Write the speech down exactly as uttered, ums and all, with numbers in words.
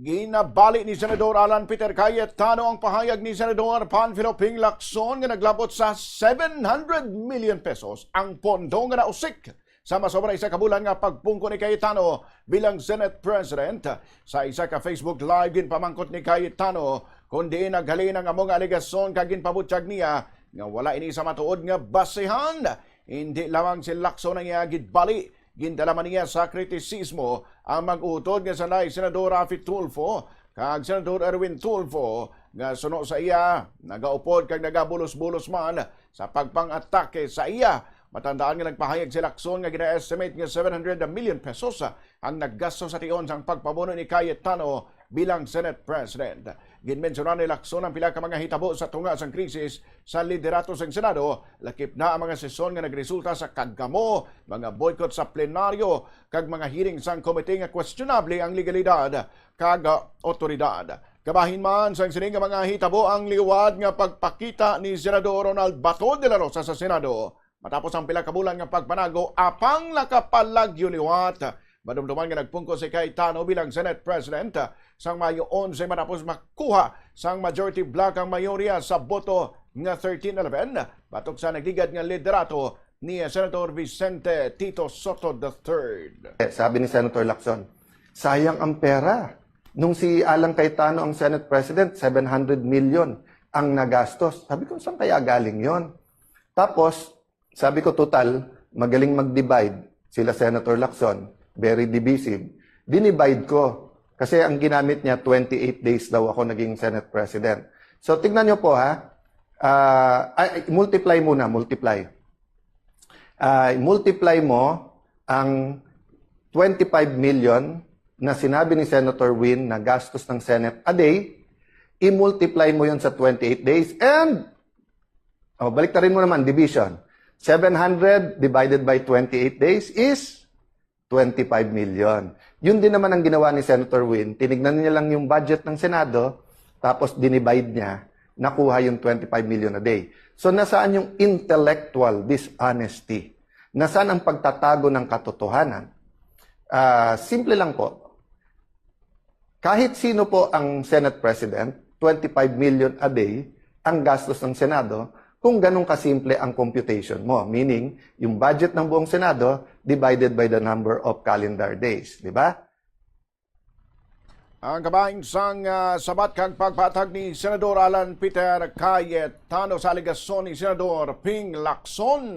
Ginabali ni Senador Alan Peter Cayetano ang pahayag ni Senador Panfilo Ping Lacson nga naglabot sa seven hundred million pesos ang pondo nga nausik sa masobra isa ka bulan nga pagpungko ni Cayetano bilang Senate President. Sa isa ka Facebook Live, ginpamangkot ni Cayetano kon diin naghalin ang amo nga alegasyon, kag ginpabutyag niya nga wala ini sa matuod nga basehan. Hindi lamang si Lacson ang iya gidbali, gindala man niya sa kritisismo ang mag-utod nga sanay Senador Raffy Tulfo kag Senador Erwin Tulfo, nga suno sa iya, nagaupod kag nagabulos-bulos man sa pagpang-atake sa iya. Matandaan nga nagpahayag si Lacson nga gina-estimate nga seven hundred million pesos ang naggasto sa tion sang pagpamuno ni Cayetano bilang Senate President. Ginmensyonan ni Lacson ang pila ka mga hitabo sa tunga sang krisis sa liderato sang Senado, lakip na ang mga sesyon nga nagresulta sa kagamo, mga boycott sa plenaryo, kag mga hearing sang komite nga questionable ang legalidad kag, ah, otoridad. Kabahin man sang sini nga mga hitabo ang liwat nga pagpakita ni Senador Ronald Bato de la Rosa sa Senado matapos ang pila ka bulan nga pagpanago, apang nakapalagyo liwat. Madumduman nga nagpungko si Cayetano bilang Senate President sang Mayo onse matapos makuha sang majority bloc ang mayorya sa boto nga thirteen eleven batok sa nagligad nga liderato ni Senator Vicente Tito Sotto the third. Eh, sabi ni Senator Lacson, "Sayang ang pera. Nung si Alan Cayetano ang Senate President, seven hundred million ang nagastos." Sabi ko, "Saan kaya galing yon?" Tapos, sabi ko, "Total, magaling mag-divide sila Senator Lacson, very divisive." Dinivide ko. Kasi ang ginamit niya, twenty-eight days daw ako naging Senate President. So, tignan niyo po ha, Ah, ay, multiply muna, multiply. Ah, multiply mo ang twenty-five million na sinabi ni Senator Win na gastos ng Senate a day, i-multiply mo yon sa twenty-eight days, and, oh, baliktarin mo naman, division. Seven hundred divided by twenty-eight days is twenty-five million. Yun din naman ang ginawa ni Senator Win. Tinignan niya lang yung budget ng Senado, tapos dinivide niya, nakuha yung twenty-five million a day. So, nasaan yung intellectual dishonesty? Nasaan ang pagtatago ng katotohanan? Ah, simple lang po. Kahit sino po ang Senate President, twenty-five million a day ang gastos ng Senado kung ganun kasimple ang computation mo. Meaning, yung budget ng buong Senado divided by the number of calendar days, di ba? Ang kabahin sang, ah, sabat kag pagpatag ni Senador Alan Peter Cayetano sa alegasyon ni Senador Ping Lacson.